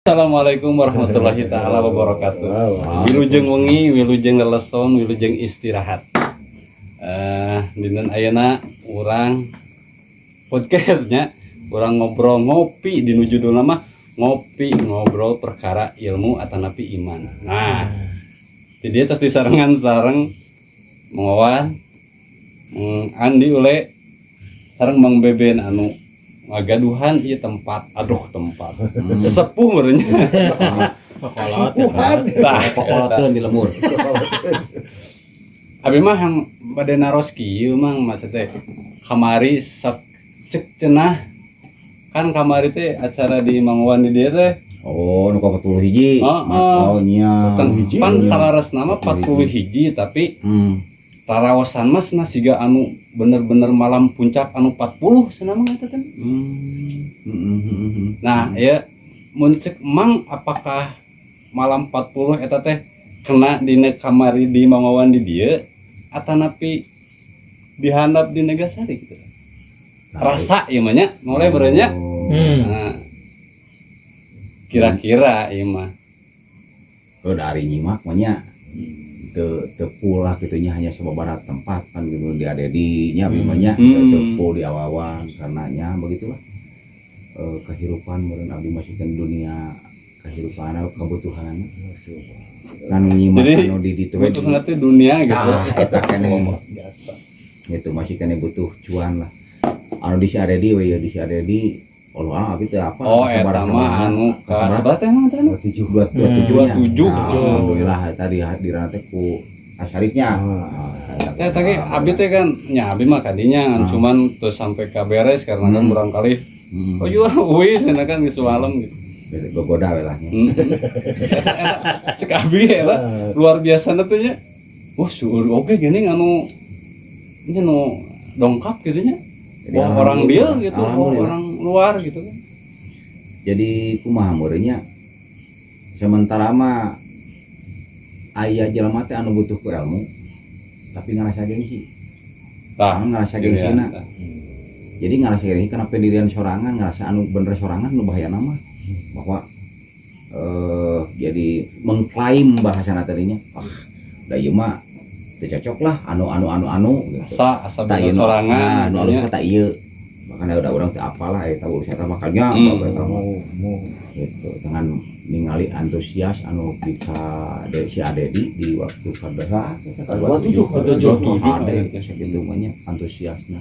Assalamualaikum warahmatullahi taala wabarakatuh. Wilujeng wengi, wilujeng leleson, wilujeng istirahat. Dinten ayeuna urang podcastnya, urang ngobrol ngopi, dinu judulna mah ngopi ngobrol perkara ilmu atanapi iman. Nah, di dieu tos disarengan sareng Mang Wawan, Andi Ule, sareng Mang Beben anu ngagaduhan ieu tempat, aduh, tempat sesepuh meureun nya. Pakolot ya. Tah, Pakoloteun di lembur. Abi mah yang bade naros kieu, Mang, maksudnya kamari sak cek cenah kan kamari teh acara di Mang Wan di dieu teh. Oh, nu ka 41. Heeh. Oh, nya. Can Hiji. pan salaresna mah 40 hiji, tapi raraosan mah cenah siga anu bener-bener malam puncak anu 40 cenah mah eta teh. Nah, ya mun cek Mang, apakah malam 40 eta teh kena dina kamari di Mang Wawan di dieu atanapi dihandap di Negasari gitu? Rasa ieu mah nya, mulai berenya. Oh. Nah, kira-kira ieu mah. Oh, dari nyimak mah nya teu teu lah gitu nya, hanya sababaraha tempat kan gitu di Adedi nya mah nya, teu full di awawan karena nya begitulah, kehidupan meureun abdi masih kan dunia kehidupan kebutuhan kan nyimak Jadi, anu di ditu we. Butuh nanti dunia gitu. Tah, eta keneh. Biasa. Gitu masih keneh butuh cuan lah. Anu di si Adedi we ya, di si Adedi Allah abdi teh apa. Oh, eta mah anu ka sebelah teh emang teh anu? 27. Dua dua tujuh nya. 27. Nah, alhamdulillah tadi di teh ku asarifnya. Ah. Teh tadi abi teh kan nya, abi mah kadinya kan cuman terus sampai ka beres karena kan barangkali oh iya wis cenah kan geus malam gitu. Gogoda we lah nya. Eta eta cek abi eta luar biasa teh nya. Wah, syukur oke gini anu ini nu dongkap gitu nya. Jadi Wah, orang dia gitu, wah, alhamdulillah. Orang luar gitu kan. Jadi kumaha meureunnya, sementara mah aya jelema teh anu butuh ku ilmu tapi ngerasa gengsi. Tah, Anu ngerasa gengsina. Jadi ngerasa gengsi karena pendirian sorangan, ngerasa anu bener sorangan. Nu bahaya nama bahwa jadi mengklaim bahasa tadinya, ah da ieu mah teu cocok lah anu anu anu anu gitu. Asa asa Tak bener ieu sorangan nah, nu gitu alus nya. Mah tak ieu, bahkan udah urang teu apalah eta urusan eta makanya apa eta mah. Mau mau Gitu dengan ningali antusias anu bisa si Adedi di waktu sabaraha? 27. 27. Ade sakitu mah nya antusiasna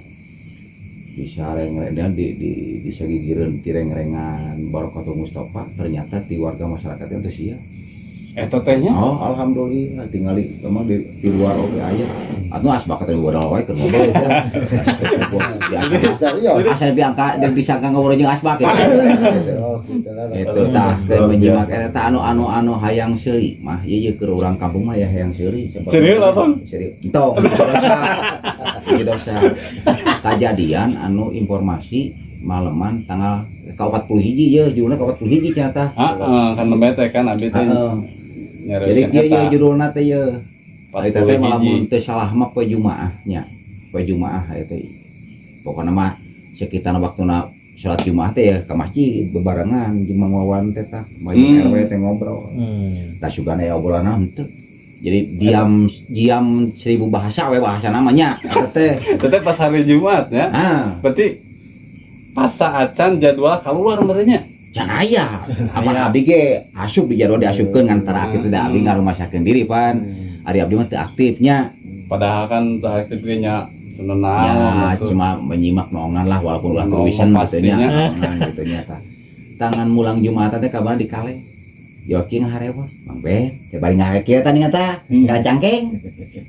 bisa reng-rengan di sagigireun ti reng-rengan Barokatul Mustafa, ternyata di warga masyarakat antusias. Eta teh nya. Oh, alhamdulillah tingali memang di luar oge aya atuh asbak teh modal wae keur ngobrol ya. Serius. Asal diangka dan disangka ngobrol jeung asbak gitu. Oh, gitu lah. Itu tah keur menyimak eta anu anu anu hayang seuri mah ieu ieu keur urang kampung mah ya hayang seuri. Seuri lah, Bang. Seuri entong dosa. Ieu dosa kajadian anu informasi maleman tanggal ka 41 ye, judulna ka 41 cenah tah. Heeh, kan nembe teh kan abi teh Heeh. nyareuskeun Jadi kieu eta. Ye judulna teh ye. Eta teh 40 malah hiji. mun teu salah mah poe Jumaah nya. Poe Jumaah eta teh. Pokona mah sekitar waktuna salat Jumaah teh ya ke masjid bebarengan jeung Mang Wawan teh tah. Jeung RW teh ngobrol. Tah sugana ya obrolan henteu. Jadi diam diam seribu bahasa we bahasa namanya eta teh. Eta teh pas hari Jumat ya. Ah, Berarti pas acan jadwal keluar merenya. Can aya. Apa abdi ge asup di jadwal, diasupkeun ngan tara kitu da abdi ngarumasakeun diri pan. Ari abdi mah teu aktifnya. Padahal kan teu aktif ge nya Ya, tenang gitu. Cuma menyimak noongan lah walaupun ulah Nongon tulisan gitu nya. pastinya. Nongan gitu nya tah. Tangan mulang Jumatan teh kabar di kaleng. Joki ngaharewos, Mang Ben, teh bari ngahare kieu tah ningan tah, kana cangkeng.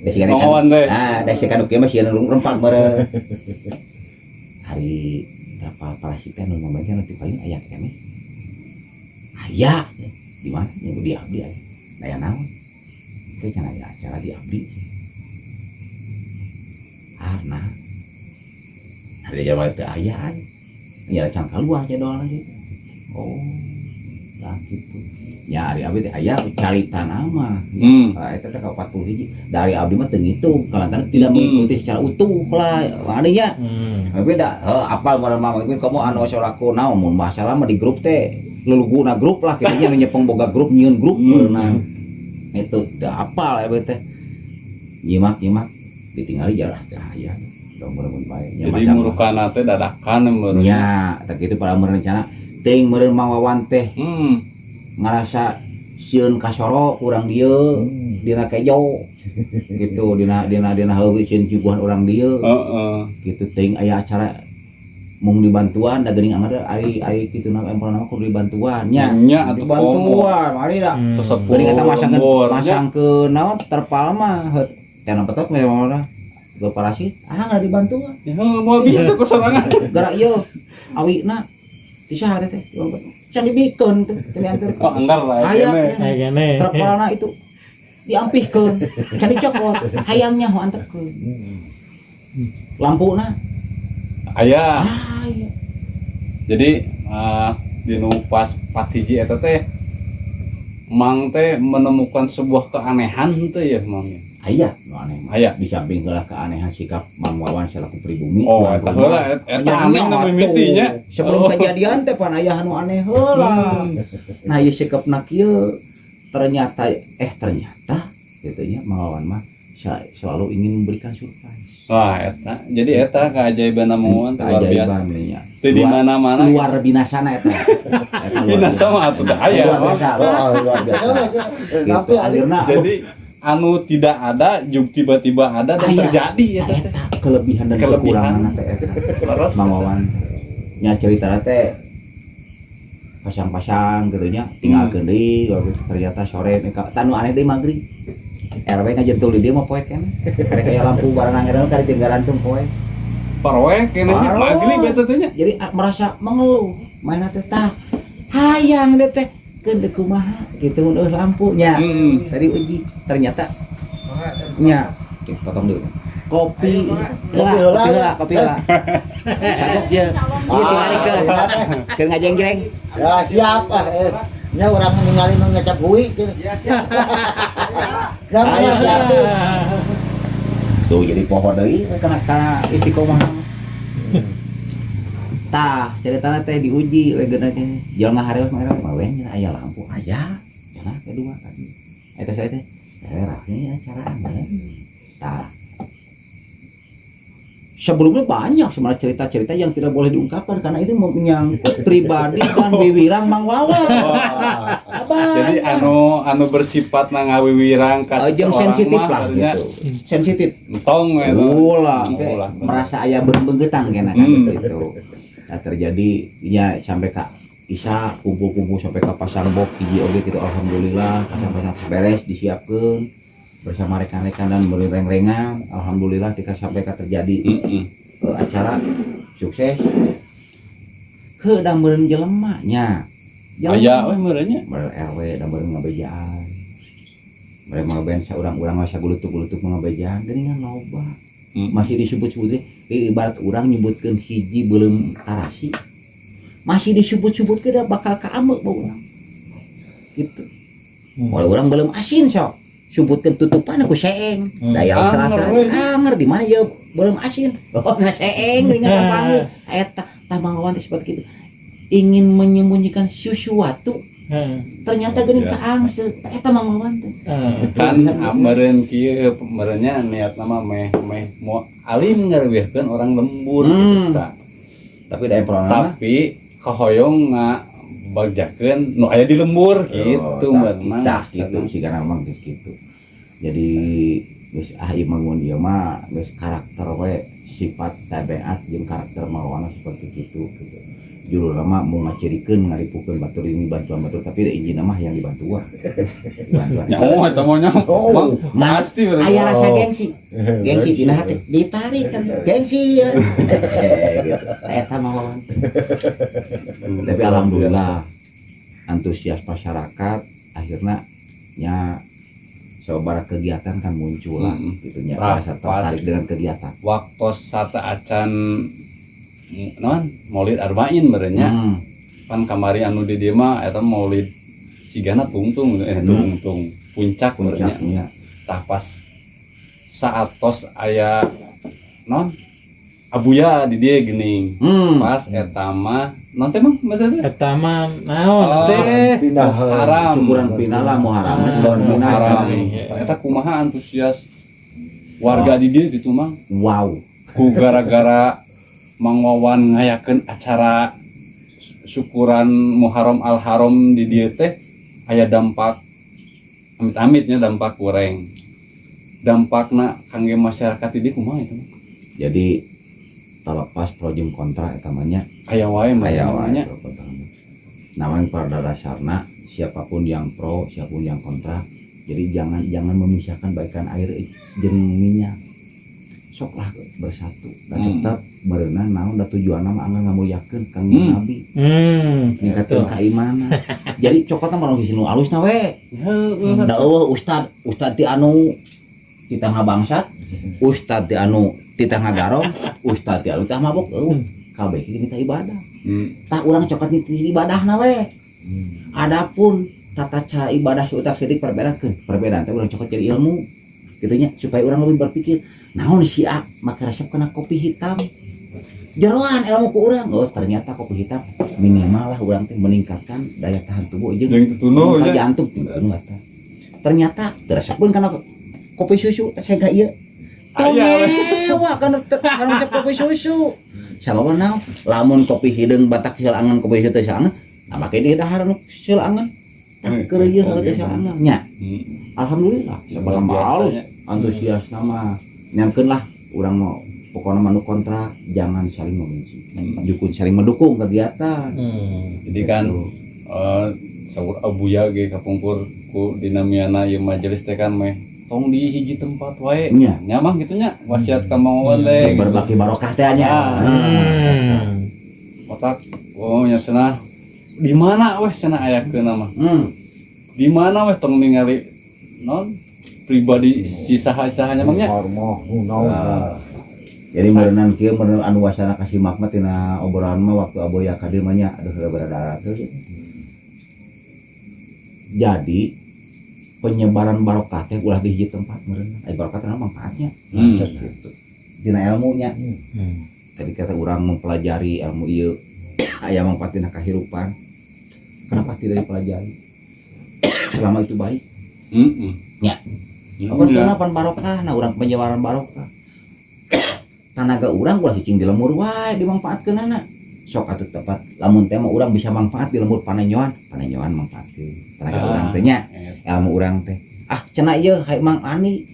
Da sigana kan. Nongon teh. Ah, da sigana kieu mah sieun rempak meureun. Hari berapa parasita nu ngomong teh nu ti payun aya keneh. Aya. Di mana? Yang di abdi aya. Aya naon? Teh cenah aya acara di abdi. Ah, nah. Ada jawab teu aya ai. Ya can keluar jadwalna gitu. Oh, nah gitu. Ya ari abdi teh aya carita nama. Nah, eta teh ka 40 hiji. Dari abdi mah teu ngitung, kalantaran tidak mengikuti secara utuh lah. Adinya. Tapi da heuh apal meureun mah mungkin kamu anu solaku naon mun masalah mah di grup teh. Leluguna grup lah kitu nya, nu nyepeng boga grup, nyieun grup. Nah, itu teu apal ya teh. Nyimak nyimak, ditinggali jarah teh aya dong, meureun bae nya. Jadi murukana teh dadakan meureun. Nya, tah kitu pada merencana teuing meureun Mang Wawan teh ngerasa sieun kasoro urang dieu dina kejo gitu, dina dina dina heueuh, sieun juguhan urang dieu gitu. Teuing aya acara mung dibantuan da geuning anger ari ari kitu na empona mah kudu dibantuan nya. Nya atuh, komo. Dibantuan mari da. Sesepuh geuning eta masangkeun lembur, nya. Masangkeun naon terpal mah heut teh petot mah ge parasit ah nggak dibantuan. Ya, mau bisa ku sorangan. Gara ieu awina ti saha teh can dibikeun teh teu diantar. Oh, anggar lah Hayang. kene. Kayak gini. Terpalna itu diampihkeun can dicokot, hayangnya ho anterkeun lampuna. Aya. Ah iya. Jadi di nu pas 4 hiji eta teh Mang teh menemukan sebuah keanehan teh ya, Mang, ya? Aya nu aneh mah. Aya. Di samping heula keanehan sikap Mang Wawan selaku pribumi Oh, tuan eta rumah. heula eta aneh nu mimitinya. Sebelum kejadian teh pan aya anu aneh heula. Nah, ieu sikapna kieu ternyata ternyata gitu nya, Mang Wawan mah selalu ingin memberikan surprise. Wah, eta. Jadi eta keajaiban Mang Wawan teh luar biasa. Keajaiban nya. Teu di mana-mana. Luar binasana eta. Eta luar Binasa mah atuh teh aya. Luar biasa. Oh, luar biasa. Gitu. Tapi ada Akhirna Jadi anu tidak ada juga tiba-tiba ada dan Aya. Terjadi eta teh. Eta kelebihan dan Kelebihan. kekurangan teh eta. Leres. Mang Wawan nya cerita teh pasang-pasang gitu nya, tinggalkeun deui waktu itu. Ternyata sore tanu aneh deui maghrib RW ngajentul di dieu mah poek keneh, karek aya lampu baranang eta kari tinggarantung poek. Paroek kene nya Paroek. Maghrib eta teh nya. Jadi ah, merasa mengeluh mainna teh, tah hayang deh teh keun deuk kumaha gitu mun eueuh lampunya. Tadi uji ternyata nya. Oke, potong dulu kopi heula. Kopi heula. Kopi heula, kopi heula. Cakep ya ieu, tingalikeun keur ngajenggreng. Ya siap ah. Nya urang ningali nu ngecap hui gitu. Ya siap. Ya Ayo. siap tuh. Tuh jadi poho deui kana kana istiqomah. Tah ceritana teh diuji we geuna teh jelema hareus mah mah we nya aya lampu aya cenah kedua tadi eta saya teh rame acaraan tah. Sebelumnya banyak sebenarnya cerita-cerita yang tidak boleh diungkapkan karena itu menyangkut pribadi dan wiwirang Mang Wawan. Apa? Jadi anu anu bersifat ngawiwirang ka Jeung seseorang sensitif mah lah artinya gitu. Sensitif. Entong eta. Ulah, Ulah, ke, merasa aya beungbeungeutan kena kan gitu. Nah, terjadi ya sampai ka Isa kumpul-kumpul sampai ke pasang box hiji oge gitu, alhamdulillah pasang-pasang beres disiapkeun bersama rekan-rekan dan reng-rengan, alhamdulillah ketika sampai ka terjadi acara sukses heuh da meureun jelema nya. Aya we meureun nya. Meureun RW da meureun ngabejaan, meureun mah saurang-urang mah sagulutuk-gulutuk ngabejaan geuningan loba. Masih disebut-sebut teh, ibarat urang nyebutkeun hiji beuleum tarasi masih disebut-sebut ke bakal kaambek bau urang gitu. Oleh urang belum asin sok sebutkeun tutupan aku seeng daya Anger salah we. Anger di mana ya belum asin, oh nggak seeng ringan panggil eta tah. Mang Wawan teh seperti itu, ingin menyembunyikan sesuatu ternyata geuning Biasa. Kaangse eta Mang Wawan teh. Kan meureun kieu meureunnya niat nama meh meh mau alim ngareuwihkeun orang lembur gitu tah. Tapi da empona mah Tapi kahoyong ngabagjakeun nu aya di lembur gitu Oh, meureun. tah gitu sih, karena memang geus gitu. Jadi geus ah ieu mah mun ieu mah geus karakter we, sifat tabiat jeung karakter Mawana seperti gitu gitu. Judulna mah mau ngacirikeun ngaripukeun batur ini bantuan batur, tapi da injina mah yang dibantuan dibantuan. Nyaho eta mah nyaho. Oh. Mang, pasti berarti. Aya rasa Oh. gengsi, gengsi dina hati ditarik kan gengsi ya. Gitu eta mah Wawan. Tapi alhamdulillah antusias masyarakat akhirnya nya sababaraha kegiatan kan muncul lah gitu nya, Ah, merasa tertarik dengan kegiatan. Waktu sate acan non Maulid Arba'in meureun nya. Pan kamari anu di dieu mah eta Maulid sigana tungtung tungtung puncak meureun nya. Puncaknya. Tah pas saatos aya non Abuya di dieu geuning. Pas eta mah naon teh, Mang? Bahasa teh? Eta mah naon Oh, teh? Pindah. Haram. Syukuran pindah lah, Muharram mah syukuran pindah. Haram. Iya. Eta kumaha antusias warga di dieu gitu, Mang? Wow. Ku gara-gara Mang Wawan ngayakeun acara syukuran Muharram Al Haram di dieu teh aya dampak, amit-amitnya dampak goreng, dampakna kangge masyarakat di dieu kumaha itu, Mang? Jadi terlepas pro jeung kontra eta mah nya. Aya wae mah Aya wae namanya. Pro kontra. Namanya pada dasarna siapapun yang pro, siapapun yang kontra, jadi jangan jangan memisahkan baikan air jeung minyak. Sok lah bersatu dan tetap berenang naon da tujuanna mah anggar ngamuliakeun Kangjeng Nabi, ningkatkeun keimanan. Jadi cokotna mah sisi nu alusna we. Da euweuh ustad ustad ti anu titah ngabangsat, ustad ti anu titah ngagarong, ustad ti anu titah mabok, euweuh. Kabeh kita minta ibadah. Tah, urang cokot nitih ibadahna we. Adapun tata cara ibadah seutak seutik perbedakeun. Perbedaan teh urang cokot jadi ilmu. Gitu nya, supaya urang lebih berpikir, naon si A make resep kena kopi hitam. Jeroan ilmu ku urang. Oh, ternyata kopi hitam minimal lah urang teh meningkatkan daya tahan tubuh jeung Jeung tutunu ka nya. Jantung tutunu eta. Ternyata teresepkeun kana kopi susu teh sega ieu. Aya. Tongewa kana kana resep kopi susu. Sabab naon? Lamun kopi hideung batak silangan, kopi susu teh silangan, nah make di dahar nu silangan. Tah, keur ieu teh silangan nya. Alhamdulillah, Luar sabaraha biasa alus nya. antusias nama. Nyangkeun lah urang mau pokoknya mah nu kontra jangan saling membenci. Jukun saling mendukung kegiatan. Jadi kan Gitu. Saur Abuya ge kapungkur ku dinamiana ieu majelis teh kan meh tong di hiji tempat wae. Nya. Nya mah gitu nya wasiat ka Mang Wawan teh gitu. Berbagi barokah teh nya. Ah. Otak oh nya cenah di mana weh cenah ayakeun mah. Di mana weh tong ningali non pribadi si saha-sahanya, Mang, nya. Hormoh, naon. Ah. Jadi meureunan kieu meureun anu wasana kasih makna tina obrolan mah waktu Abuya ka dieu mah nya, aduh, berdarah terus. Jadi penyebaran barokah teh ulah di hiji tempat meureun. Ai barokah teh manfaatnya. Gitu. Dina ilmunya. Tadi kata orang mempelajari ilmu ieu aya manfaat dina kahirupan. Kenapa tidak dipelajari? Selama itu baik. Ya. Ya, Apa kenapa barokah? Nah, urang penyebaran barokah. Tanaga urang ulah cicing di lembur wae dimanfaatkeun anak. Sok atuh tepat. Lamun teh mah urang bisa manfaat di lembur panenyoan, panenyoan manfaatkeun. Tenaga urang teh nya, ilmu urang teh. Ah, cenah ieu hay Mang Ani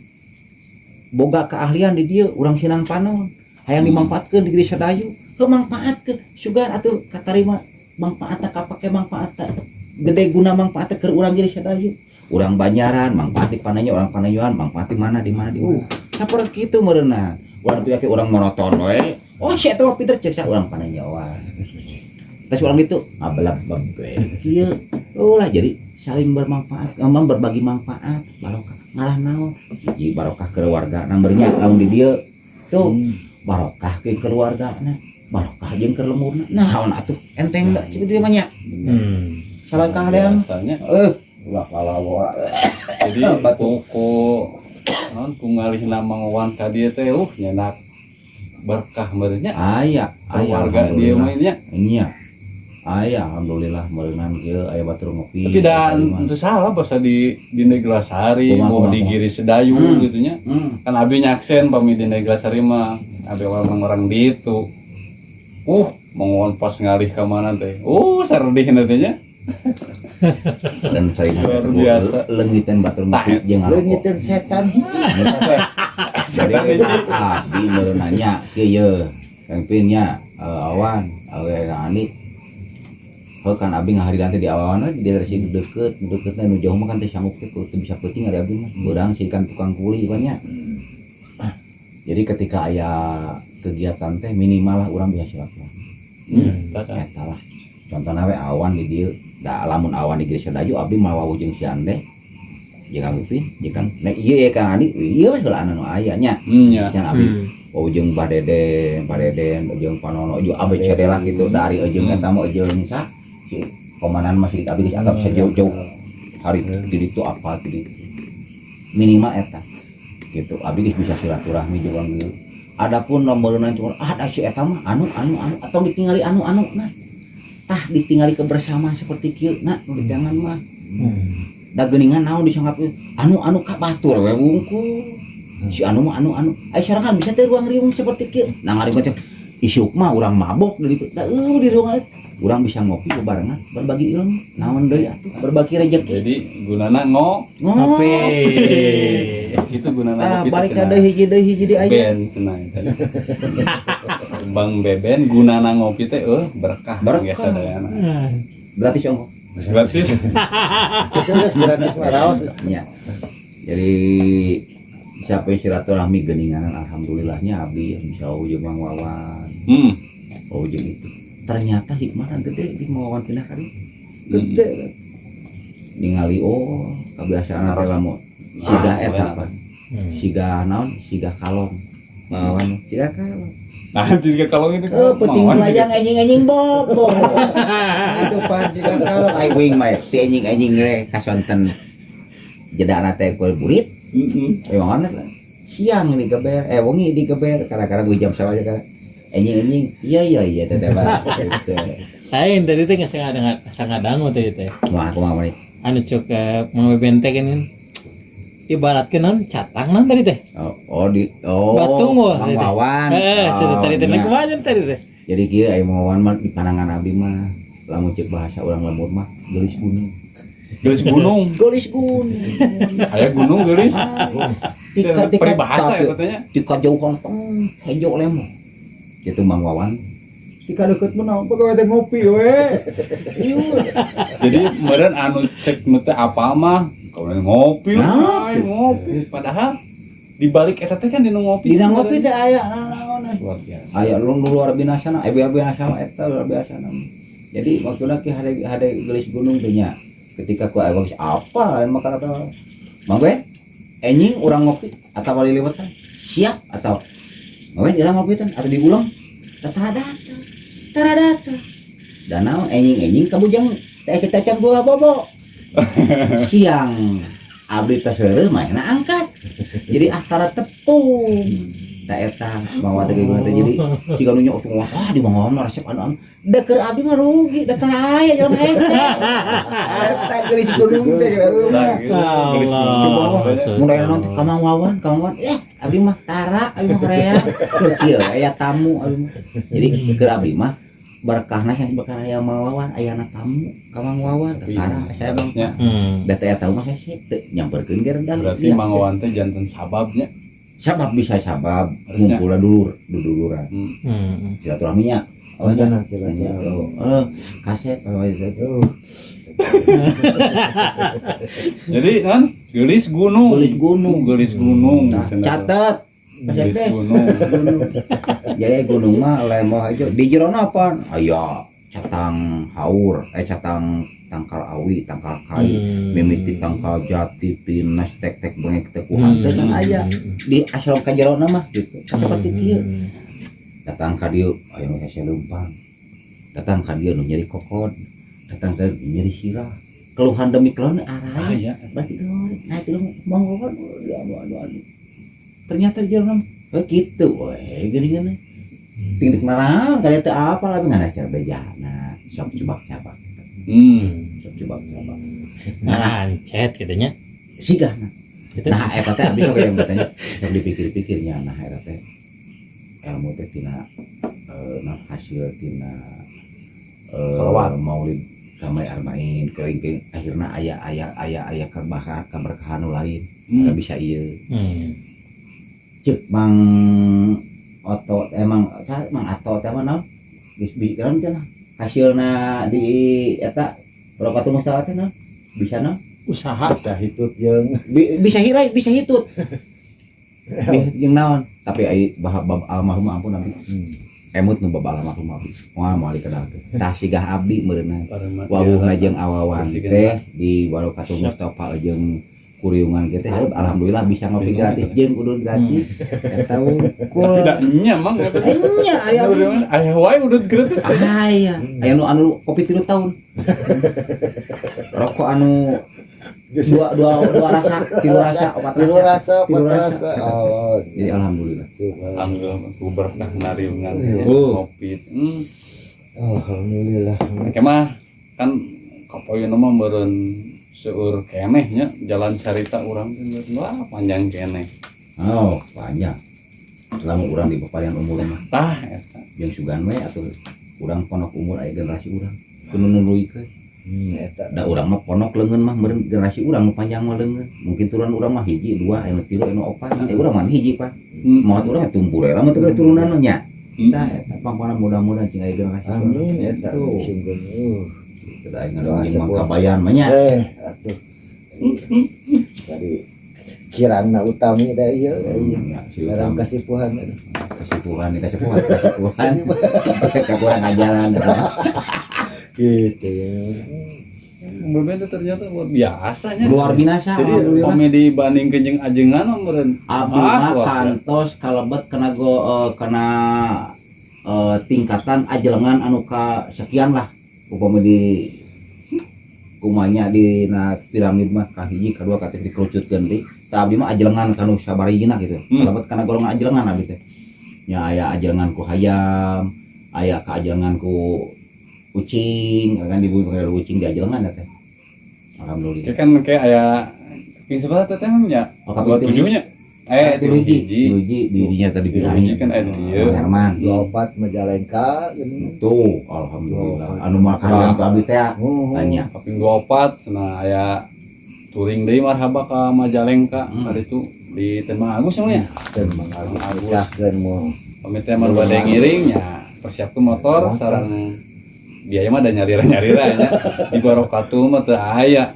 boga keahlian di dieu, urang Sinan Panon hayang dimanfaatkeun di Giri Sedayu. Heuh, manfaatkeun. Sugan atuh katarima manfaatna, kapake manfaatna. Gede guna manfaatna keur urang Giri Sedayu. Urang Banjaran manfaat di panenyo, urang panenyoan manfaat di mana, di mana, di mana. Saperti kitu meureunna. Urang pihak urang monoton we. Oh, si eta mah pinter, cek sa urang panenyoan. Terus urang itu ngabalab we. Kieu. Oh lah, jadi saling bermanfaat, ngomong berbagi manfaat, barokah. Malah naon? Hiji, barokah keluarga. Namanya lamun di dieu tuh barokah ke keluargana, barokah jeung ke lemurna. Naon atuh enteng da cik dieu mah nya. Salah kahadean. Biasanya Ulah lalawa. Jadi ku ku non ku ngalihna Mang Wawan ka dieu teh nyenak berkah meureun nya. Aya, aya. Keluarga dia Alhamdulillah. mah nya. Nya. Aya, alhamdulillah meureunan kieu aya batur ngopi. Tapi da Aya itu salah bahasa di Neglasari Kumaha, mau kumaha, di kumaha. Giri Sedayu gitu nya. Kan abi nyaksen pami di Neglasari mah abi orang orang di itu. Mang Wawan pas ngalih ka mana teh. Sardih teh nya. Dan sering Luar biasa. leungiteun batur ngopi jeung ngarokok. Leungiteun setan hiji. Jadi abdi meureun nya kieu ye. Kang Pin nya, awan awe Kang Andi. Heuh, kan abi ngaharidan teh di awan we di daerah sini deket deketna, nu jauh mah kan teh sanggup teh teu bisa peuting ari abdi mah. Beurang sih kan tukang kuli banyak. Jadi ketika aya kegiatan teh minimal lah urang bisa silaturahmi. Tah. Eta lah. Contohna we awan di dieu, da lamun awan di Giri Sedayu abdi mah wawuh jeung si Ande. Jeung Kang Upin, jeung Kang nek ieu ye Kang Andi, ieu we heula anu aya nya. Nya. Can abdi wawuh jeung Bah Deden, Pak Deden jeung Panono jeung ABCD lah gitu dari jeung eta mah jeung sa si komandan masih abdi geus anggap sejauh-jauh hari di ditu apa di ditu. Minimal eta gitu abdi geus bisa silaturahmi jeung urang. Adapun lamun cuma ah da si eta mah anu anu anu atau ditinggali anu anu, nah tah ditinggali kebersamaan seperti kieu nah nu jangan mah. Da geuningan naon disangkap anu anu ka batur we wungkul. Si anu mah anu anu ai sorangan bisa teh ruang riung seperti kieu. Nah, ngari teh isuk mah urang mabok di ditu. Da eueuh di ruangan itu urang bisa ngopi bebarengan, berbagi ilmu, naon deui atuh, berbagi rezeki. Jadi gunana ngopi. Itu gunana ah ngopi teh balik cenah. Deui hiji deui aya. Ben cenah eta. Bang Beben gunana ngopi teh berkah. Berkah. Biasa dayana. Gratis ongko. Gratis. Geus gratis mah raos. Ya. Jadi siapa yang silaturahmi geuningan, alhamdulillahnya abdi bisa jeung Mang Wawan. Oh, jeung itu. Ternyata hikmahna gede di Mang Wawan pindah ka dieu. Gede. Ningali oh kebiasaan teh lamun siga eta apa? Siga naon? Siga kalong. Mang Wawan siga kalong. Nah, jika kalong itu Oh, penting Mang Wawan layang enjing-enjing bobo. Itu pan siga kalong. Ai wing mah ti enjing-enjing we kasonten jedana teh ku burit. Emang mana siang digeber, eh wengi digeber, kadang-kadang gue jam sama aja kan. Enjing-enjing, iya iya iya teteh Pak. Gitu. Lain tadi teh geus sangadangu tadi teh. Wah, aku mau nih. Anu cuk Mang Beben teh kan ibaratkeun naon catang naon tadi teh. Oh, oh di oh Batung wah, Mang tadi teh. Wawan. Heeh, Oh, tadi teh nya. kumaha tadi teh. Jadi kieu aya Mang Wawan mah di pandangan abdi mah lamun cek bahasa urang lembur mah geulis gunung. Geulis gunung. Geulis gunung. Aya gunung geulis. Tika tika Peribahasa ya katanya. Tika jauh tong hejo lemo. Gitu Mang Wawan. Tika deket mah naon pegawai teh ngopi we. Jadi meureun anu cek nu teh apa mah kalau ngopi Nah. we, ngopi padahal di balik eta teh kan dina ngopi. Dina ngopi teh aya naon. Luar biasa. Aya lu nu luar biasa na, biasa eta luar biasa na. Jadi maksudna ki hade hade geulis gunung teh nya. Ketika ku aya geus apa lain makan atau Mang Ben, enjing urang ngopi atau wali liwetan. Siap atau Mang Ben urang ngopi teh atau diulang tara datang. Tara datang. Dan naon enjing-enjing kabujang teh kita can gua bobo. Siang abdi teh heureuh mah angkat. Jadi antara tepung. Ta eta mawa teh gimana teh jadi siga nu nyok wah di Mang Wawan mah resep anu anu. Da keur abdi mah rugi da tara aya jelema hese. Eta geulis gunung teh. Nah, gitu. Geulis gunung. Coba Allah. mun aya naon teh ka Mang Wawan, ka Mang Wawan. Eh, abdi mah tara, abdi mah horea. Keur kieu aya tamu abdi mah. Jadi keur abdi mah berkahna sanes berkah aya Mang Wawan, ayana tamu ka Mang Wawan. Tara saya bang. Harusnya Da teh tahu mah hese teu nyamperkeun ge rendang. berarti Mang Wawan teh janten sababnya. Sabab bisa sabab Harusnya. ngumpulna dulur, duduluran. Silaturahminya. Oh, nya. Nah, silaturahmi. Oh, kaset kalau itu. Oh, Jadi kan geulis gunung. Geulis gunung. Geulis gunung. Nah, catat. Geulis gunung. Gunung. Jadi gunung mah lemoh aja. Di jerona apa? Aya catang haur, eh catang tangkal awi, tangkal kai, mimiti tangkal jati, pinus, tek-tek bengek tekuhan teh kan aya di asal ka jerona mah gitu. Seperti kieu. Datang ka dieu aya nu hese leumpang. Datang ka dieu nu nyeri kokod, datang ka dieu nyeri sirah. Keluhan demi keluhan araya. Aya. Berarti oh, nah itu mau anu anu anu anu. Ternyata di jerona oh gitu we geuningan. Ting dek naon kali teh apa lagi ngana cara bejana sok cubak-cabak. Sok cubak-cabak. Ngancet gitu nya. Sigah nah. Gitu. Nah eta teh abdi sok yang bertanya sok dipikir-pikirnya nah eta teh ilmu teh tina nah, hasil tina Sholawat. Maulid kamari arba'in kering akhirna aya aya aya aya keberkahan keberkahan nu lain. Kada bisa ieu. Cek Mang Oto emang saha Mang Ato teh mah naon geus bi naon teh lah hasilna di eta Barokatul Mustafa teh naon bisa naon Usaha. Bisa hitut jeung Bisa hirai bisa hitut. Jeung naon tapi ai bah bab almarhum ampun abdi. Emut nu bab almarhum abdi moal moal dikenalkeun tah sigah abdi meureunna wawuhna jeung awawan teh di Barokatul Mustafa jeung kuriungan kita teh alhamdulillah bisa ngopi gratis jeung udud gratis eta wungkul. Tapi da nya Mang eta. Nya aya abdi. Aya wae udud gratis teh. Aya aya nu anu kopi 3 tahun rokok anu Dua dua dua rasa, tilu rasa, opat Tilu rasa. Rasa, Tilu empat rasa. Rasa. Oh, Jadi alhamdulillah. Alhamdulillah ku berkah nariungan Oh. ngopi. Alhamdulillah. Engke mah kan kapoyuna mah meureun seueur keneh nya jalan carita urang teh meureun, wah, panjang keneh. Oh, panjang. Selama urang di peparian umur mah Tah eta. Jeung sugan we atuh urang pondok umur aya generasi urang. Kudu nuluykeun. Eta. Da urang mah pondok leungeun mah meureun generasi urang nu panjang mah leungeun. Mungkin turunan urang mah hiji, dua, anu tilu, anu opat. Eh, urang mah hiji, Pak. Maot urang tumpur era mah teu turunan mah nya. Tah eta pangpana mudah-mudahan cing aya generasi. Amin eta. Tuh. Sungguh. Kita aing ngadongeng mah kabayan mah nya. Eh, atuh. Jadi kirangna utami da ieu ieu. Ya, si Barang utami. kasipuhan. Kasipuhan, kasipuhan, kasipuhan. Kekurang ajaran. Gitu ya. Beben teh ternyata luar biasanya. Luar biasa. Jadi alhamdulillah. pami dibandingkeun jeung ajengan mah meureun Abdi Ah, mah luar biasa. kantos kalebet kena go kena tingkatan ajelengan anu ka sekian lah upami di kumanya di na piramid mah ka hiji, ka dua, ka tilu dikerucutkeun deui. Tah, abdi mah ajelengan kanu sabarigina gitu. Kalebet kana golongan ajelengan abdi teh nya, aya ajelengan ku hayam, aya ka ajelengan ku kucing kan, di bumi pakai kucing di ajelengan teh, alhamdulillah. Kayak kan kayak aya kaping sebelah teh teh nya. Oh, Dua kaping tujuhnya. Eh, tilu hiji, hiji. tilu hiji di dinya tadi. Tilu hiji kan aya di dieu. Mang Herman. 24 Majalengka gini. Tuh, alhamdulillah. Anu mah kahayang ku abdi teh Oh, tanya. Kaping 24 cenah aya touring deui marhaba ka Majalengka. Hari itu di Tembang Agus emang ya. Dan Mang Agus Mang Agus. nikahkeun mau. Pami teh mah bade ngiring nya, persiapkeun motor sareng biaya mah da nyalira-nyalira nya. Di Barokatul mah teu aya.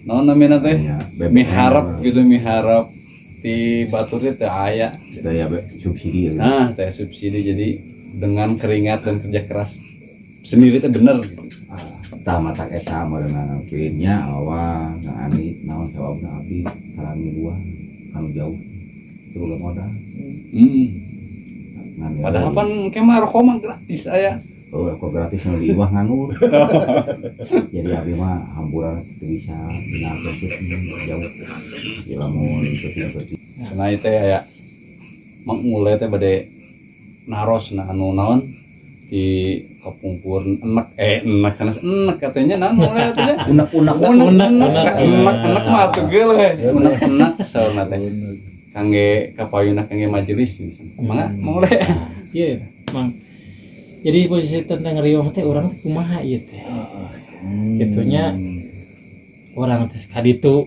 Naon namina teh? Ya, BBM. Miharap gitu, miharap di batur teh teu aya. Daya subsidi ya. Nah, teh subsidi, jadi dengan keringat dan kerja keras sendiri teh bener gitu. Tah, matak eta meureunna nya awang Kang Andi naon sababna abdi kalangi dua kanu jauh teu boga modal. Ngan ya, Padahal pan ke mah rokok mah gratis aya. Oh, aku gratis nu di imah nganggur. Jadi abdi mah hamburan teu bisa dina jauh. Jadi lamun syuting-syuting Cenah teh aya Mang Ule teh bade naros nah anu naon di kapungkur enek, eh, enek sanes enek katanya naon Mang Ule teh? Unek-unek. Unek. Unek, Unek. unek. Enek enek mah atuh geuleuh unek enek saurna teh kangge kapayuna, kangge majelis, mangga Mang Ule. Iya, Mang. Jadi posisi tentang riung teh urang teh kumaha ieu teh? Gitunya urang teh kaditu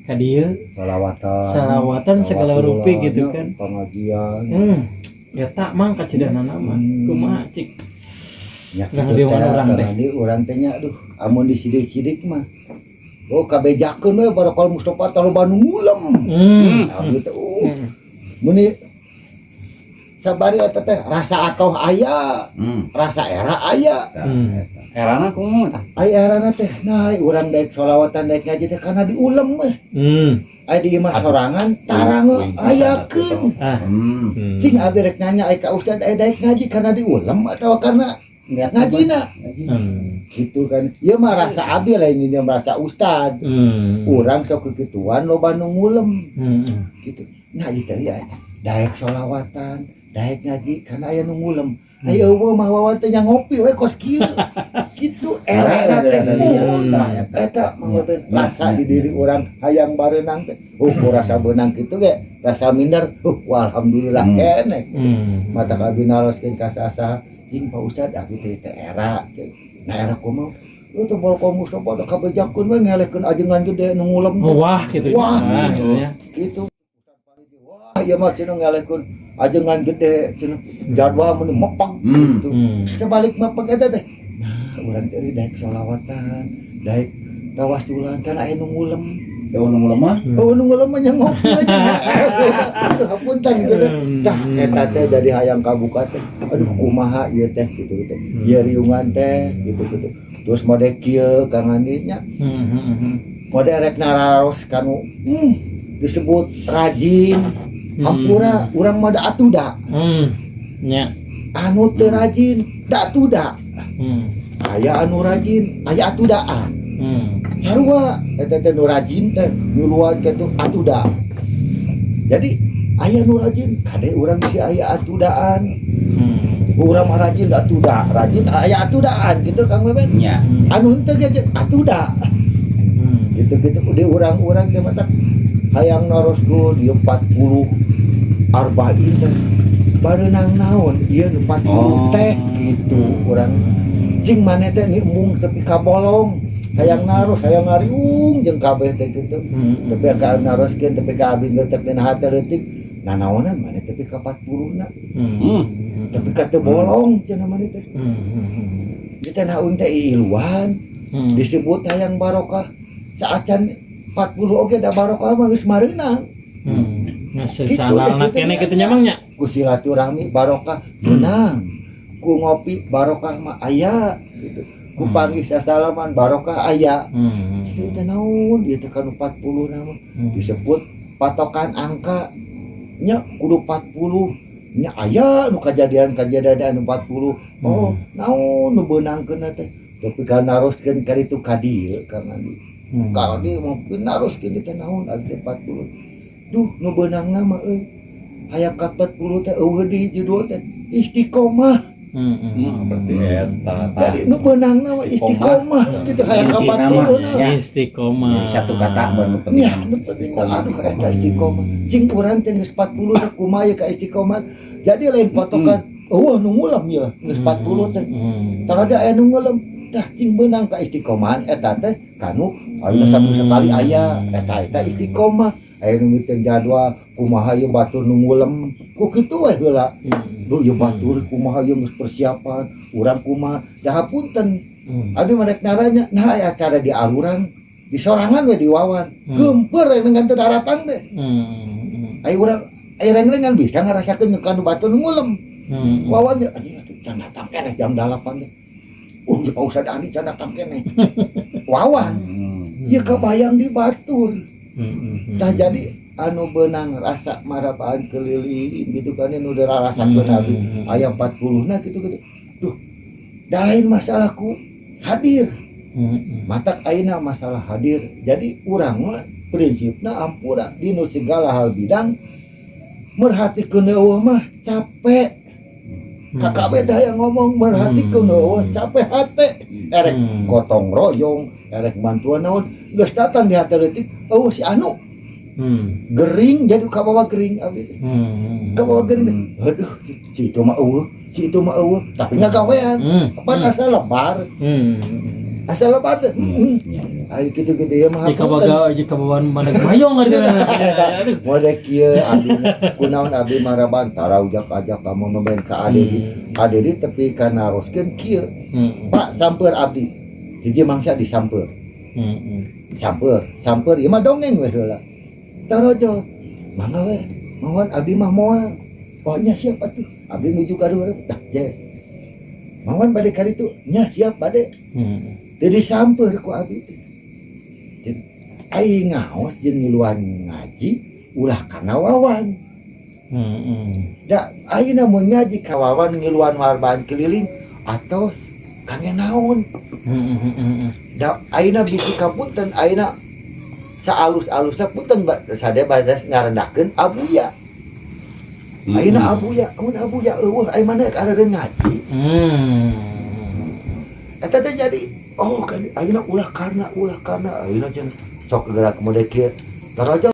kadieu. Salawatan. Salawatan segala rupi gitu kan. Pengajian. Ya tak mang kacidana mah. Kumaha cik? Ya Nah, kitu riungan teh, urang teh. Kang Andi, urang teh nya aduh, amun disidik-sidik mah. Oh, kabejakeun we Barokal Mustafa teh loba nu ngulem. Nah, gitu. Muni sabari eta teh rasa atoh aya, rasa era aya. Erana kumaha tah? Aya erana teh nah urang daek sholawatan, daek ngaji teh karena diulem we. Aya di imah Aduh. Sorangan tarang Wing pisan. Ayakeun. Cing abi rek nanya aya ka ustad, aya daek ngaji karena diulem atau karena ngajina gitu kan. Ieu mah rasa abi lain nya merasa ustad. Urang sok kekituan loba nu ngulem gitu. Nah, itu ya daek sholawatan, daek ngaji karena aya nu ngulem. Aya eueuh mah wawan teh nya ngopi we kos kieu gitu era teh. Eta mah rasa di diri urang hayang bareunang teh, ku rasa beunang kitu ge rasa minder, alhamdulillah keneh. Mata abdi naroskeun ka saha, "Cing Pak Ustad, abdi teh teh era." Nah, era kumaha? Itu Barokal Mustafa teh kabejakeun we ngelehkeun ajengan gede nu ngulem teh. Oh, wah gitu. Wah, Nah, gitu ya. Gitu. Wah, ieu mah cenah ngelehkeun ajengan gede cenah jadwal mun mepeng gitu. Sebalik mepeng eta teh. Nah, urang teh daek sholawatan, daek tawasulan kan aya nu ngulem. Ya nu ngulem mah. Oh, nu ngulem mah nya ngopi aja. Aduh, hapunten gitu. Tah eta teh jadi hayang kabuka teh. Aduh, kumaha ieu teh gitu gitu. Ieu riungan teh gitu gitu. Terus mode kieu Kang Andi nya. Mode rek nararos kanu disebut rajin. Hampura urang mah da atuh da. Nya. Anu teu rajin da atuh da. Aya anu rajin, aya atuh daan. Sarua eta teh nu rajin teh ngiluan kitu atuda. Jadi aya nu rajin kade urang si aya atudaan. Urang mah rajin atuda, rajin aya atudaan gitu, Kang Beben. Nya. Anu henteu ge atuda. Gitu-gitu di urang-urang teh matak hayang naroskeun ieu 40 arba'in teh bareunang naon ieu nu 40 teh gitu. Urang cing maneh teh ni embung tepi ka bolong, hayang naros, hayang ngariung jeung kabeh teh gitu, tapi ka naroskeun tepi ka abdi ngetek dina hate leutik, nanaonan maneh tepi ka 40 na, tepi ka teu bolong cenah maneh teh. Ieu teh naon teh iluan disebut hayang barokah saacan 40 oge da barokah mah geus mareunang. Nggak Gitu, salah gitu, kene gitu. Kitu nya, Mang, nya. Ku silaturahmi barokah menang, ku ngopi barokah mah aya gitu, ku panggih sasalaman barokah aya. Ieu teh naon ieu teh kanu 40 nama disebut patokan angka nya kudu 40 nya, aya nu kajadian-kajadian anu 40. Oh, naon nu beunangkeun teh tapi ka naroskeun ka ditu ka dieu, Kang Andi, ka dieu mau naroskeun teh naon abdi teh 40. Duh, nu beunangna mah euy hayang ka 40 teh euweuh deui judul teh istiqomah. Berarti eta tah. Jadi nu beunangna mah istiqomah gitu, hayang ka Intina 40 mah, na. ya. Istiqomah. Satu kata baru penting. Ya, nu penting aduh eta istiqomah. Cing urang teh geus 40 teh kumaha ka istiqomah. Jadi lain patokan euweuh nu ngulem ya geus 40 teh. Taraga aya nu ngulem tah cing beunang ka istiqomahan eta teh kanu aya satu sekali aya eta eta istiqomah. Aya nu miteun jadwal kumaha ieu batur nu ngulem ku kitu we heula. Duh, ieu batur kumaha ieu geus persiapan urang kumaha dah hapunten. Abdi mah rek naranya, nah aya acara di arurang di sorangan we di wawan. Geumpeur dengan teu daratang teh. Aya urang aya reng-rengan bisa ngarasakeun kanu batur nu ngulem. Wawan teh anjing atuh can datang keneh jam 8 teh. Ya Pak Ustad Andi can datang keneh. Wawan, ieu kabayang di batur. Tah jadi anu beunang rasa marabaan keliling gitu kan nu dirasakeun abdi aya 40 na gitu gitu. Duh, da lain masalahku hadir. Matak ayeuna masalah hadir. Jadi urang mah prinsipna ampura dinu segala hal bidang merhatikeun euweuh mah capek. KKB teh yang ngomong merhatikeun euweuh capek hate. Erek gotong royong, erek bantuan naon, geus datang di hate leutik euweuh si anu. Gering jadi kabawa gering abdi teh. Kabawa gering. Aduh, si itu mah euweuh, si itu mah euweuh, tapi ngagawean. Apa asal lebar? Asal lebar teh. Ya, ya. Ayo gitu-gitu ya mah. Jika baga jika bawaan mana mayong ngerti. Aduh. Mode kieu abdi kunaon abdi maraban tara ujak-ajak kamu main ka Adedi. Adedi tepi ka naroskeun kieu. Pak, samper abdi. Hiji mangsa disamper. Samper, samper ieu mah dongeng we heula. Tarojo. Mangga we. Mohon abdi mah moal. Oh nya siap atuh. Abdi nuju ka luhur. Tah yes. Mohon bade ka ditu. Nya siap bade. Teu disamper ku abdi teh. Ai ngaos jeung ngiluan ngaji ulah kana wawan. Da ayeuna mun ngaji ka wawan ngiluan marbaan keliling atos kangge naon? Da ayeuna bisi kapunten ayeuna saalus-alusna punten sade badas ngarendahkeun abuya. Ayeuna abuya, mun abuya euweuh aya mana areureun ngaji. Eta teh jadi oh kan ayeuna ulah karena ayeuna cenah sok gerak mode kieu. Taraja